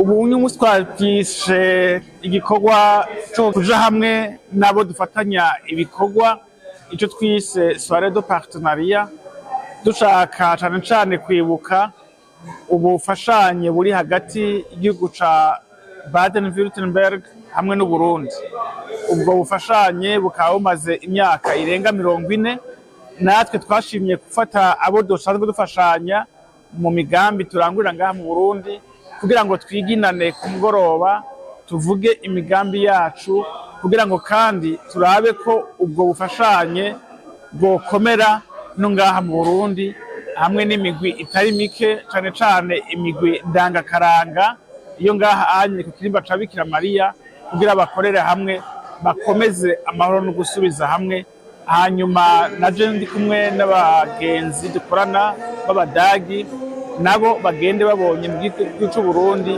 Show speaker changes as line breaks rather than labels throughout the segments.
Ubu umunsi twavyise igikorwa co kuja hamwe n'abo dufatanya ibikorwa, ico twise soirée de partenariat, dushaka cane cane kwibuka ubufashanye buri hagati y'igihugu ca Baden-Württemberg hamwe n'Uburundi. Ubwo bufashanye bukaba bumaze imyaka irenga 40. Natwe twashimye gufata abo dusanzwe dufashanya mu migambi turangurira ngaha mu Burundi kugira ngo twiginane ku mugoroba, tuvuge imigambi yacu, kugira ngo kandi turabe ko ubwo bufashanye bwokomera no ngaha mu Burundi, hamwe n'imigwi itari mike, cane cane imigwi ndangakaranga iyo ngaha anye ku kirimba ca Bikira Mariya, kugira bakorere hamwe, bakomeze amahoro no gusubiza hamwe. Hanyuma naje ndi kumwe n'abagenzi dukorana b'Abadagi, nabo bagende babonye mu gihugu c'u Burundi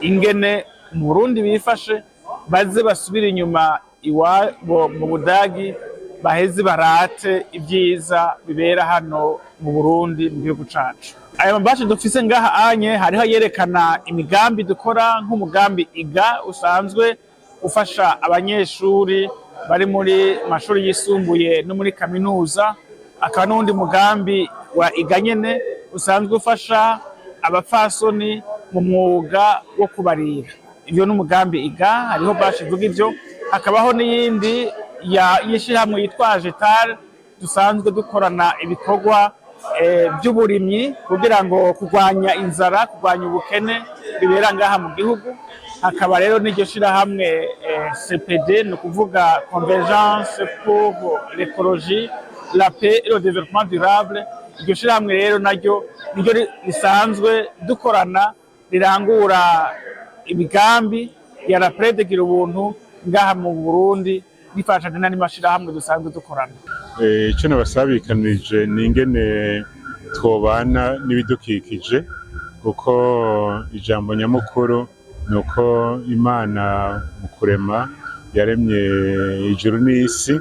ingene mu Burundi bifashe, baze basubire inyuma iwabo mu Budagi, baheze barate ibyiza bibera hano mu Burundi, mu gihugu cacu. Aya mabashe dufise ngaha anye hariho yerekana imigambi dukora, nk'umugambi IGA usanzwe ufasha abanyeshuri bari muri mashuri yisumbuye no muri kaminuza, akaba n'uwundi mugambi wa IGA nyene usanzwe ufasha abapfasoni mu mwuga wo kubarira. Ivyo n'umugambi IGA, hariho bâche ivuga ivyo, hakabaho n'iyindi y'ishirahamwe yitwa Jetal dusanzwe dukorana ibikorwa by'uburimyi kugira ngo kurwanya inzara, kurwanya ubukene bibera ngaha mu gihugu. Hakaba rero n'iryo shirahamwe CPD, ni ukuvuga Convergence pour l'écologie, la paix et le développement durable. Iryo shirahamwe rero naryo niryo risanzwe dukorana, rirangura imigambi ya Raprede gira ubuntu ngaha mu Burundi, rifashanya n'andi mashirahamwe dusanzwe dukorana.
Ico nabasabikanije ni ingene twobana n'ibidukikije, kuko ijambo nyamukuru ni uko Imana mu kurema yaremye ijuru n'isi,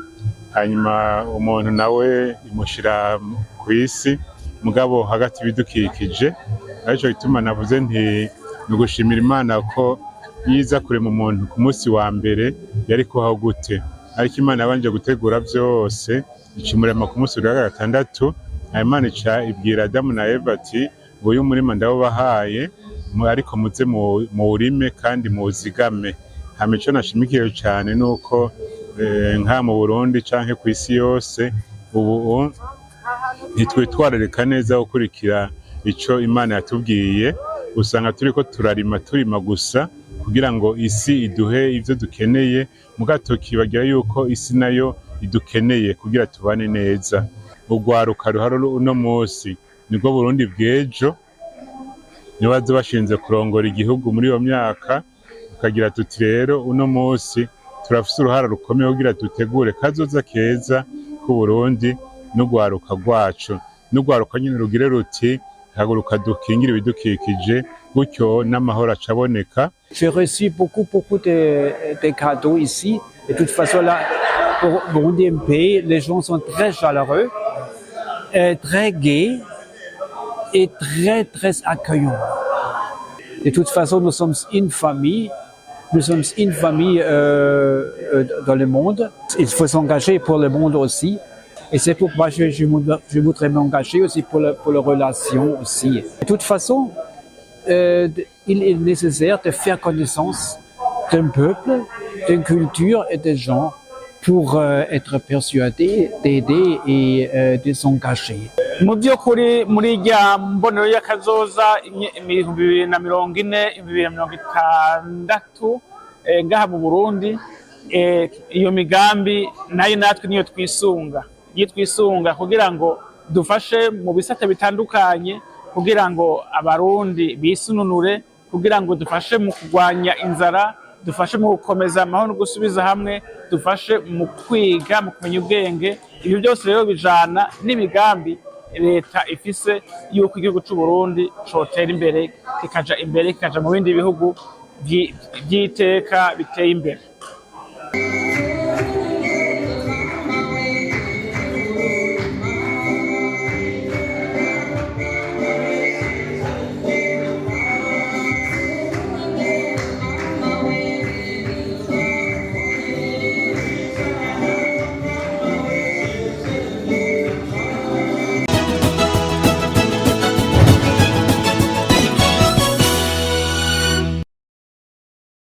hanyuma umuntu nawe imushira ku isi, mugabo hagati ibidukikije. Arico gituma navuze nti ni ugushimira Imana ko yiza kurema umuntu ku munsi wa mbere yari kubaho gute, ariko Imana yabanje gutegura vyose, icimurema ku munsi wa gatandatu. Hanyuma Imana ica ibwira Adamu na Eva ati: "Nguyu umurima ndawubahaye, ariko muze muwurime kandi muwuzigame." Hama ico nashimikiye cane nuko nka mu Burundi canke kw'isi yose ubu ntitwitwararika neza gukurikira ico Imana yatubwiye. Usanga turiko turarima, turima gusa kugira ngo isi iduhe ivyo dukeneye, muga tukibagira yuko isi nayo idukeneye kugira tubane neza. Urwaruka ruhari uno munsi nibwo Burundi bw'ejo, nibo baza bashinze kurongora igihugu muri iyo myaka. Tukagira tuti rero uno munsi turafise uruhara rukomeye kugira dutegure kazoza keza k'Uburundi n'urwaruka rwacu, n'urwaruka nyene rugire ruti: "Haguruka dukingire ibidukikije", gutyo n'amahoro acaboneka.
J'ai reçu beaucoup, beaucoup de cadeaux ici. De toute façon, là, pour Burundi est un pays, les gens sont très chaleureux, et très gais et très, très accueillants. De toute façon, nous sommes une famille. Nous sommes une famille dans le monde. Il faut s'engager pour le monde aussi. Et c'est pourquoi je voudrais m'engager aussi pour les relations aussi. De toute façon, il est nécessaire de faire connaissance d'un peuple, d'une culture et des gens pour être persuadé d'aider et de s'engager.
Mu by'ukuri, muri rya mbonero y'akazoza 2040, 2060, ngaha mu Burundi, iyo migambi nayo natwe niyo twisunga kugira ngo dufashe mu bisata bitandukanye. Kugira ngo Abarundi bisununure, kugira ngo dufashe mu kurwanya inzara, dufashe mu gukomeza amahoro no gusubiza hamwe, dufashe mu kwiga, mu kumenya ubwenge. Ibyo byose rero bijana n'imigambi leta ifise yuko igihugu c'u Burundi cotera imbere, kikaja imbere, kikaja mu bindi bihugu vy'iteka biteye imbere.